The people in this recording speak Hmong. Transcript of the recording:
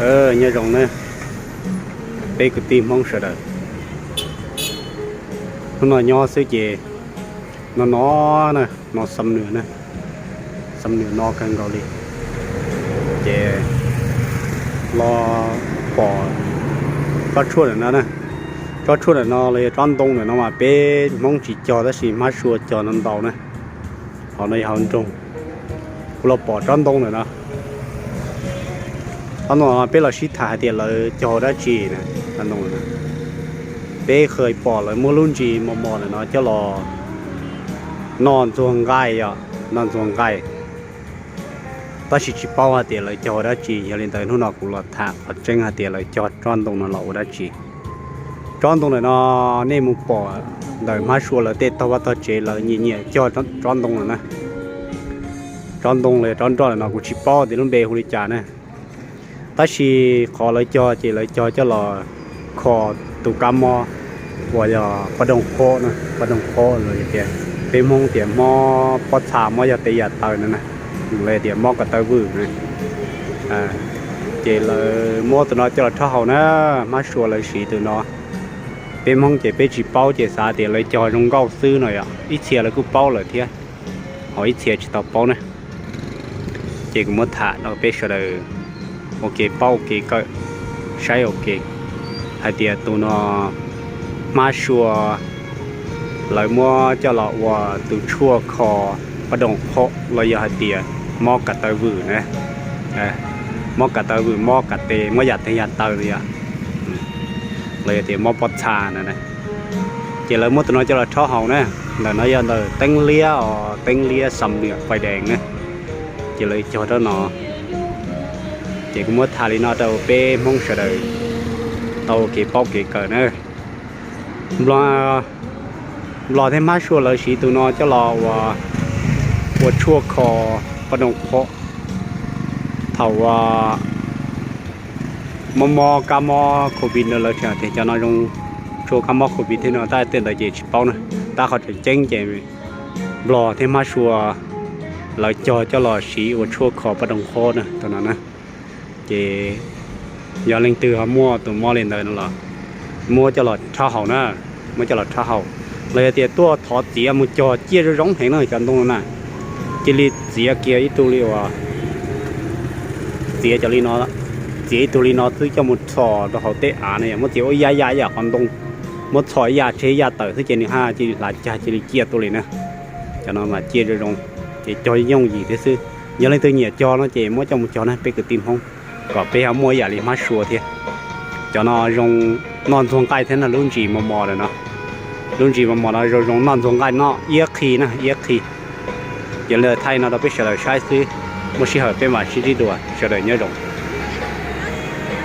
Nyob zoo na, peb kwv tij Hmoob sawv daws, hnub no nyob xwb ces no no na, no Xam Nwm na, Xam Nwm no kawg nkaus li. Ces los pom tsob tshuaj ntawm no na, tsob tshuaj ntawm no los yog tsob ntoo ntawm no mas peb Hmoob tsis cog tab sis Hmab Sua cog no ntau na. Hauv no yog hauv nroog, kuv los pom tsob ntoo ntawm no. Tsob ntoo no peb los sib tham hais tias lawv cog ua dab tsi na. Peb kheev pom lawv muab lub ntsis mos mos ntawm no coj los noj ntxuag nqaij, yog noj ntxuag nqaij, tab sis tsis paub hais tias lawv cog ua dab tsi. Yog li ntawd hnub no kuv los tham qhov tseeb hais tias lawv cog tsob ntoo no los ua dab tsi. Tsob ntoo ntawm no nej mus pom ntawm Hmab Sua lawv tej tog vaj tog tsev lawv nyiam nyiam cog tsob ntoo no na. Tsob ntoo los yog tsob nroj ntawm no kuv tsis paub tias lub npe hu li cas na, tab sis qhov lawv cog ces lawv cog coj los kho tus kab mob uas yog pob dooj qhob na, pob dooj qhob los tias, peb Hmoob tias mob pob txha, mob yog tes yam taw no na, los tias mob ko taw vwm na. Ces lawv muab tus no coj los rhaub haus na, Hmab Sua lawv siv tus no. Peb Hmoob ces peb tsis paub ces xav tias lawv cog zoo nkauj xwb no yom, ib txhia lawv kuj paub lawm thiab, ho ib txhia tsis tau paub na. Ces kuv muab tham rau peb sawv daws ua kev paub ua kev kawm, saib ua ke hais tias tus no Hmab Sua lawv muab coj los ua tus tshuaj kho pob dooj qhob los yog hais tias mob ko taw vwm na, mob ko taw vwm, mob ko tes, mob yam tes yam taw yom, los yog tias mob pob txha na. Ces lawv muab tus no coj los rhaub haus na. Ntawm no yog ntawm teeb liab os, teeb liab Xam Nwm Fais Dees na. Ces lawv cog rau no. Ces kuv muab tham li no rau peb Hmoob sawv daws tau ua kev paub kev kawm na. Nplog thiab Hmab Sua lawv siv tus no coj los ua, ua tshuaj kho pob dooj qhob. Thaum uas mob mob kab mob covid no lawv tias cov no zoo tshuaj kab mob covid thiab no, tab tej ntawd ces tsis paub na. Tab qhov tseem ceeb ces Nplog thiab Hmab Sua lawv cog coj los siv ua tshuaj kho pob dooj qhob na, tus no na. Ces yog leej twg ho muaj tus mob li ntawd no los muab coj los rhaub haus na, muab coj los rhaub haus. Los yog tias tuaj thov txiav mus cog ciaj zoo zoo heev no cov ntoo no na, cia li txiav kiag ib tug li uas, txiav cov li no, txiav ib tug li no xwb coj mus txhos rau hauv tej av na, yog muab txiav ua ib yam ib yam qhov ntoo, muab txhos ib yam tseg ib yam tawm xwb ces nws haj cia li hlav cag cia li ciaj tuaj li na. Cov no mas ciaj zoo zoo, ces cog yooj yim thiab xwb. Yog leej twg nyiam cog no ces muab coj mus cog na peb kwv tij Hmoob, kom peb ho muaj ib yam li Hmab Sua thiab. Cov no zoo noj ntxuag nqaij thiab no, lub ntsis mos mos ntawm no, lub ntsis mos mos no zoo zoo noj ntxuag nqaij noj iab qhi na, iab qhi. Ces li thaij no rau peb sawv daws saib xwb, muaj sij hawm peb mam sib ntsib dua, sawv daws nyob zoo.